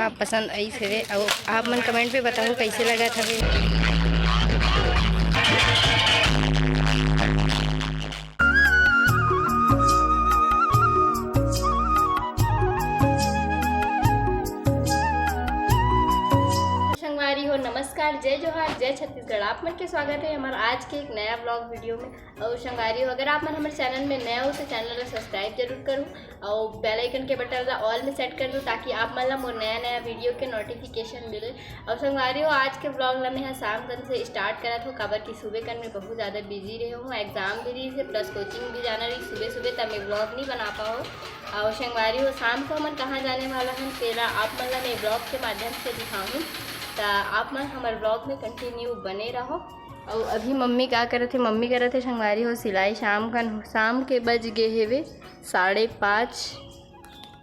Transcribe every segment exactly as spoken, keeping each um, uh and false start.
आप पसंद आइस हवे, अउ आप मन कमेंट में बताहू कैसे लगत हवे। संगवारी हो, नमस्कार, जय जोहार, जय छत्तीसगढ़। आप मन के स्वागत है हमारे आज के एक नया ब्लॉग वीडियो में। और संगवारी हो, अगर आप मन हमारे चैनल में नया हो तो चैनल ला सब्सक्राइब जरूर करूँ और बेल आइकन के बटन ला ऑल में सेट कर दूँ, ताकि आप मन ला मोर नया नया वीडियो के नोटिफिकेशन मिले। और संगवारी हो, आज के ब्लॉग ला मैं ह शाम कन से स्टार्ट करत हूँ, काबर कि सुबह कन में बहुत ज़्यादा बिजी रहे हूँ, एग्जाम भी रही से प्लस कोचिंग भी जाना रही सुबह सुबह, तब मैं ब्लॉग नहीं बना पाऊँ। और संगवारी हो, शाम को हमन कहाँ जाने वाला हन, तेला आप मन ला मैं ब्लॉग के माध्यम से दिखाऊँ, त आप मन हमारे ब्लॉग में कंटिन्यू बने रहो। अउ अभी मम्मी का करत हे? मम्मी करत हे संगवारी हो सिलाई। शाम कन, शाम के बज गे हेवे साढ़े पाँच,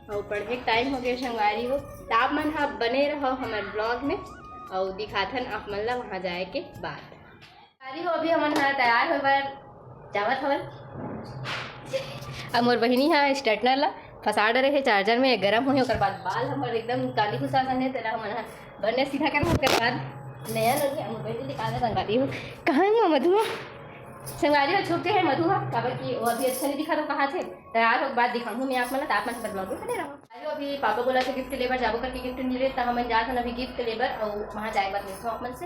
अउ पढ़े के टाइम हो गए संगवारी हो। त आप मन ह बने रहो हमर ब्लॉग में, अउ दिखाथन आप मन ला वहाँ जाए के बाद। संगवारी हो, अभी हमन ह तैयार होए बर जावत हवन। अब मोर बहिनी ह स्ट्रेटनर ला फंसा डरे हे चार्जर में, गरम होही, ओकर बाद बाल हमर एकदम काली खुसा संगे, तेला हमन ह बने सीधा करन, ओकर बाद नया नोनी, अब मोर बहिनी निकाल दे संगवारी हो। कहाँ है वो मधु? संगवारी हो, छुप गए है मधु ह, काबर कि वो अभी अच्छा नहीं दिखा तो कहाँ थे। तैयार हो बाद दिखाऊँ मैं आप मन ला, त आप मन हमर ब्लॉग में बने रहो। अभी पापा बोला थे गिफ्ट लेबर जाबो करके गिफ्ट नहीं ले, त हमन जात हन अभी गिफ्ट लेबर, और वहाँ जाए बाद मिलथों आप मन से।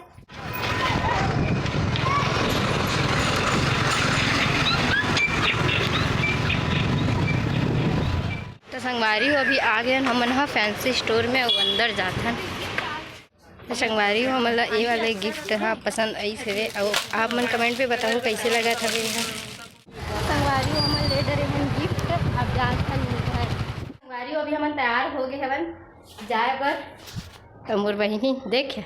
तो संगवारी हो, अभी आ गए हमन ह फैंसी स्टोर में, अउ अंदर जाथन। तो संगवारी हो, हमन ला ए वाले गिफ्ट ह पसंद आइस हवे, अउ आप मन कमेंट पे बताहू कैसे लगत हवे एहा। संगवारी हो, हमन ले डरे हन गिफ्ट, अब जात हन घर। संगवारी हो, अभी हमन तैयार हो गए हवन जाए बर। तो मोर बहिनी देख,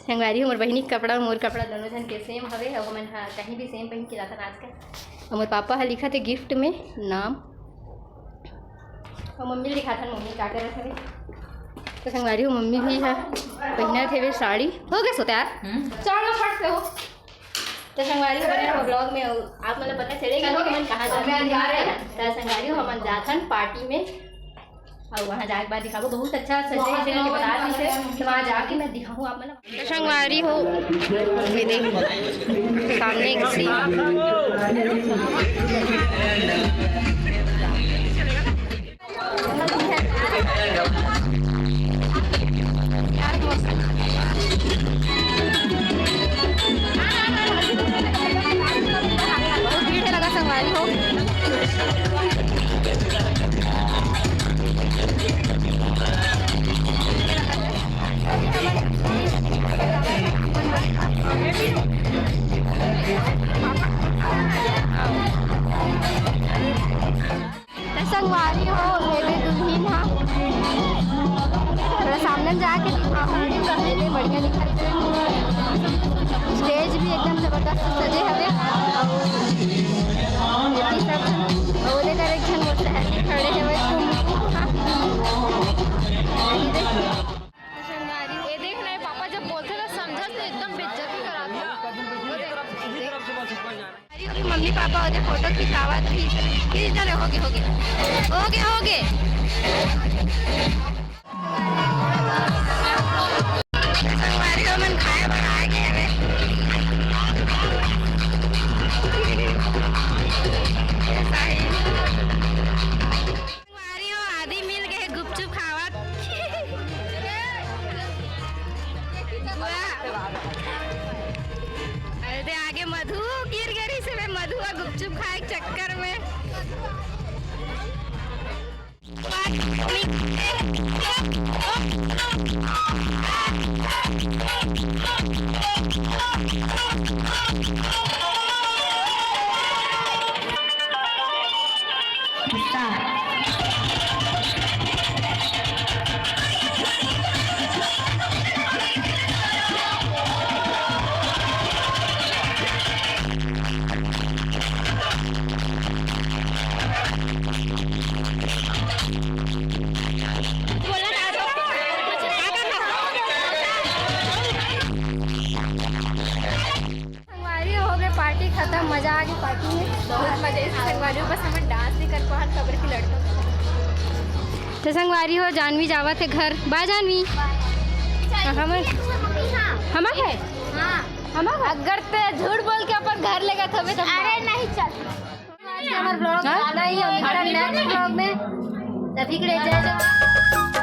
संगवारी हो, मोर बहिनी के कपड़ा, मोर कपड़ा दोनों झन के सेम हवे, अउ हमन ह कहीं भी सेम पहन के जाथन आजकल। अउ मोर पापा ह लिखत हे गिफ्ट में नाम, अउ मम्मी ल दिखाथन, मम्मी का करत हवे। तो संगवारी हो, मम्मी भी ह पहिनत हवे साड़ी। हो गए सोते यार, हम्म। चलो फट से हो। तो संगवारी हो, बने रहो ब्लॉग में, अउ आप मन ला पता चलेगा कि हमन कहाँ जात हन। तो संगवारी हो, हमन जाथन पार्टी में, अउ वहाँ जाके बाद दिखाबो। बहुत अच्छा सजे हे, के बता दी से, तो वहाँ जाके मैं दिखाऊँ आप मन ला। तो संगवारी हो, ये देखो, सामने एक सीन। बहुत भीड़ हे लगा संगवारी हो। त संगवारी हो, एदे दुल्हिन ह। थोड़ा सामने में जाके दिखाहूँ, एदे बढ़िया दिखत हे। स्टेज भी एकदम जबरदस्त सजे हवे। अउ एती सब, अउ ओदे कर एक झन मोर सहेली खड़े हवे, टुमकू ह। एदे। संगवारी, ये देख ना, ये पापा जब बोलथे त समझत नहीं, एकदम बेइज्जती कराथे। अरे, अभी मम्मी पापा ओदे फोटो खिंचावत रही, खींच डाले, होगे, होगे, होगे, होगे। संगवारी, हमन खाए बर आ गए हवे। ऐसा ही। संगवारी हो, आदि मिल गए गुपचुप खावत। वाह। अरे दे आगे मधु गिर गई से मैं मधु का गुपचुप खाए के चक्कर में। संगवारी हो गए पार्टी खत्म, मजा आ गई पार्टी में, बहुत मजा आई संगवारी। बस हमन डांस नहीं कर पान, काबर कि लड़का तो संगवारी हो, जानवी जावत हे घर। बाय जानवी। हाँ, हमर, हमर है। हाँ। हमर है। अगर ते झूठ बोल के अपन घर लेगत हवे तो अरे नहीं चल। आज के हमर vlog हाँ? ज्यादा ही, हम मिलथन next vlog में। तभी के लिए जय जवान।